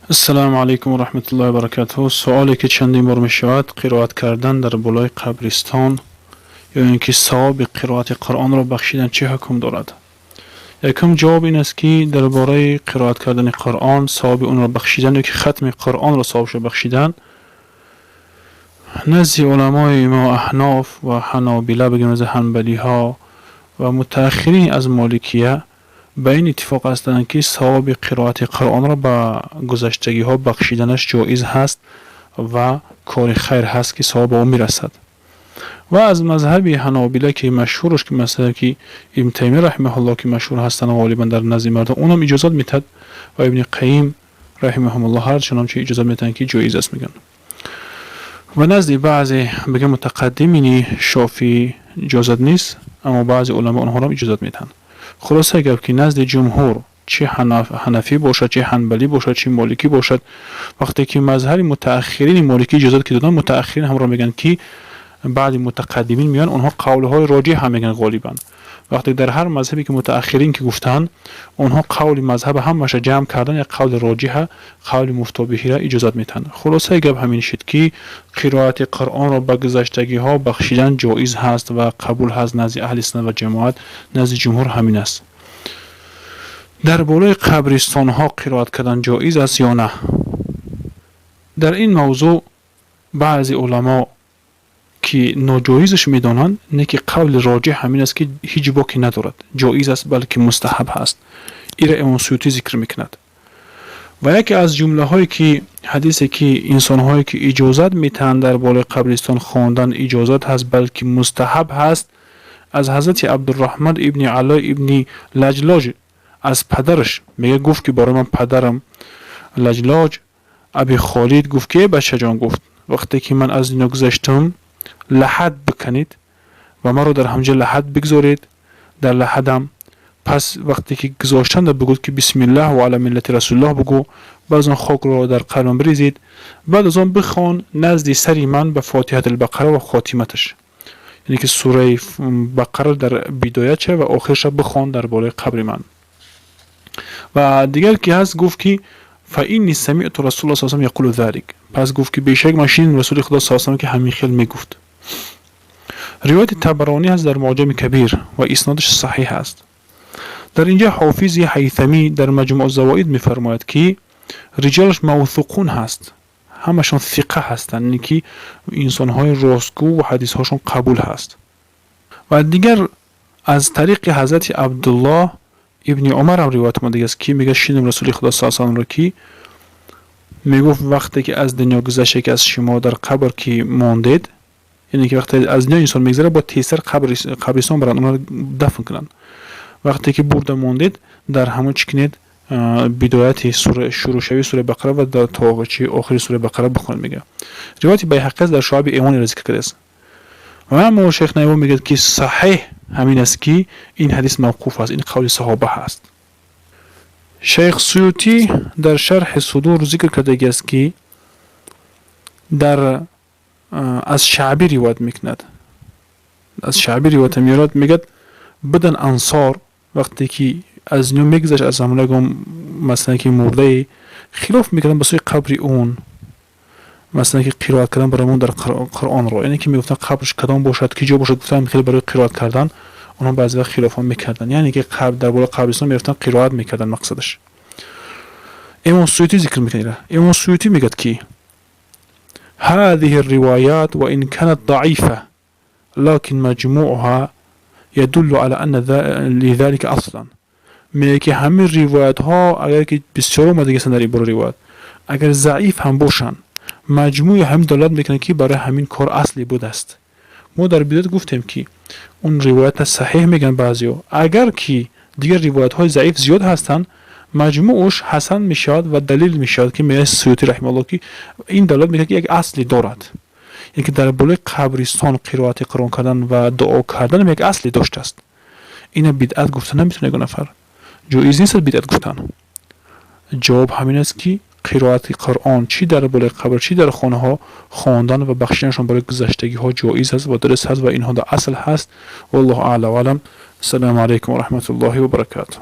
Ассалому алайкум ва раҳматуллоҳи ва баракатуҳ. Суоле ки чандин бор мешавад, қироат кардан дар болои қабристон ё ин ки савоби қироати Қуръонро бахшидан чӣ ҳукм дорад? Якум ҷавоб ин аст, ки дар бораи қироат кардани Қуръон, савоби онро бахшидан ё ки хатми Қуръонро савобшо бахшидан, назди уламои мо, аҳноф ва ҳанобила, бигем назди ҳанбалиҳо ва мутааххирин аз моликия, ба ин иттифоқ ҳастанд, ки савоби қироати Қуръонро ба гузаштагиҳо бахшиданаш ҷоиз ҳаст ва кори хайр ҳаст, ки савоб ба ӯ мирасад. Ва аз мазҳаби ҳанобила, ки машҳурш, ки масалан ки Ибн Таймия раҳимаҳуллоҳ, ки машҳур ҳастанд ғолибан дар назди мардум, онам иҷозат метиҳад ва Ибни Қайим раҳимаҳумуллоҳ ҳарчунон чи иҷозат метиҳанд, ки ҷоиз аст, мегӯянд. Ва назди баъзе, бигем, мутақаддимини шофиӣ иҷозат нест, аммо баъзе уламо онҳоро иҷозат метиҳанд. Хулоса гап, ки назди ҷумҳур, чӣ ҳанафӣ бошад, чӣ ҳанбалӣ бошад, чӣ моликӣ бошад, вақте ки мазҳаби мутааххирини моликӣ иҷозат ки доданд, мутааххирин ҳамро мегӯянд, ки баъди мутақаддимин меоянд, онҳо қавлҳои роҷеҳ ҳам мегӯянд ғолибан. Вақте дар ҳар мазҳабе ки мутааххирин ки гуфтанд, онҳо қавли мазҳаба ҳамаша ҷамъ кардан, як қавли роҷиҳа, қавли муфтобиҳира иҷозат метиҳанд. Хулосаи гап ҳамин шуд, ки қироати Қуръонро ба гузаштагиҳо бахшидан ҷоиз ҳаст ва қабул ҳаст назди аҳли суннат ва ҷамоат, назди ҷумҳур ҳамин аст. Дар болои қабристонҳо қироат кардан ҷоиз аст ё на? Дар ин мавзӯъ баъзе уламо ки ноҷоизаш медонанд, не ки қавли роҷеҳ ҳамин аст, ки ҳеҷ боке надорад, ҷоиз аст, балки мустаҳаб ҳаст. Ира Имом Суютӣ зикр мекунад. Ва яке аз ҷумлаҳое ки ҳадисе, ки инсонҳое ки иҷозат метаҳанд, дар болои қабристон хондан иҷозат ҳаст, балки мустаҳаб ҳаст, аз ҳазрати Абдурраҳман ибни Ало ибни Лаҷлоҷ аз падараш мега, гуфт, ки барои ман падарам Лаҷлоҷ Аби Холид гуфт, ки: «Э бачаҷон», гуфт, «вақте ки ман аз дунё гузаштам, лаҳад биканед ва маро дар ҳамҷа лаҳад бигзоред. Дар лаҳадам пас вақте ки гузоштанда, бигӯд, ки бисмиллаҳ ва ала миллати расулуллоҳ бигӯ. Баъд аз он хокро дар қалбам бирезед. Баъд аз он бихон назди сари ман ба Фотиҳат албақара ва хотиматаш, яъне ки сураи Бақара дар бидоятша ва охирша бихон дар болои қабри ман». Ва дигар ки ҳаст, гуфт, ки фаинни самиъту расулуллоҳ саллаллоҳу алайҳи яқулу залик. Пас гуфт, ки бешак ман шунидам расули Худо саллаллоҳу алайҳи, ки ҳамин хел мегуфт. Ривояти Табаронӣ ҳаст дар Муъҷами Кабир ва иснодаш саҳиҳ аст. Дар инҷа ҳофизи Ҳайсамӣ дар Маҷмӯъ Завоид мефармояд, ки риҷолаш мавсуқун ҳаст, ҳамашон сиқа ҳастанд, яъне ки инсонҳои ростгӯ ва ҳадисҳошон қабул ҳаст. Ва дигар аз тариқи ҳазрати Абдуллоҳ ибни Умар ҳам ривоят омадагӣ аст, ки мегӯяд: «Шунидам расули Худо саллаллоҳу алайҳи васалламро, ки мегуфт: вақте ки аз дунё гузаште, ки аз шумо дар қабр ки мондед, яъне ки вақте аз дунё инсон мегузарад, бояд тезтар қабристон баранд, онҳоро дафн кунанд. Вақте ки бурда мондед, дар ҳамон чӣ кунед? Бидояти шурӯъшавии сураи Бақара ва то чи охири сураи Бақара бихонед», мегӯяд. Ривояти Байҳақӣ аст, дар Шуаби Имонро зикр кардааст. Ва аммо шайх Нававӣ мегӯяд, ки саҳеҳ ҳамин аст, ки ин ҳадис мавқуф аст, ин қавли саҳоба ҳаст. Шайх Суютӣ дар Шарҳи Судур зикр кардагӣ аст, ки дар аз Шаъбӣ ривоят мекунад, аз Шаъбӣ ривоята меорад, мегӯяд: будан ансор, вақте ки аз дунё мегузашт, аз ҳамлагон, масалан, ки мурдае, хилоф мекарданд ба сӯи қабри он, масалан, ки қироат кардан барои мо дар Қуръонро, яъне ки мегуфтанд, қабрш кадом бошад, ки ҷо бошад, гуфтанд, хеле барои қироат кардан онҳо баъзе вақт хилофҳо мекарданд, яъне ки дар болои қабристон мерафтанд, қироат мекарданд. Мақсадаш Имом Суютӣ зикр мекунад. Имом Суютӣ мегӯяд, ки هذه الروايات وإن كانت ضعيفة لكن مجموعها يدل على أن لذلك أصلا. میگه که همین ривоят ҳо, агар ки бисёр омадагӣ ҳастанд дар ин бора ривоят, агар заиф ҳам бошанд, маҷмӯи ҳамин далолат мекунад, ки барои ҳамин кор асле будааст. Мо дар бидоят гуфтем, ки он ривоята саҳеҳ мегӯянд баъзеҳо, агар ки дигар ривоятҳои заиф зиёд ҳастанд, маҷмӯъш ҳасан мешавад ва далил мешавад, ки мегӯяд Суютӣ раҳимауллоҳ, ки ин далолат мекунад, ки як асле дорад, яъне ки дар болои қабристон қироати Қуръон кардан ва дуо кардан як асле доштааст. Ина бидъат гуфта наметавонад ягон нафар, ҷоиз нест бидъат гуфтан. Ҷавоб ҳамин аст, ки қироати Қуръон чӣ дар болои қабр, чӣ дар хонаҳо хондан ва бахшиданашон барои гузаштагиҳо ҷоиз аст ва дуруст ҳаст ва инҳо дар асл ҳаст. Валлоҳу аъла ва аълам. Ассалому алайкум ва раҳматуллоҳи ва баракатуҳ.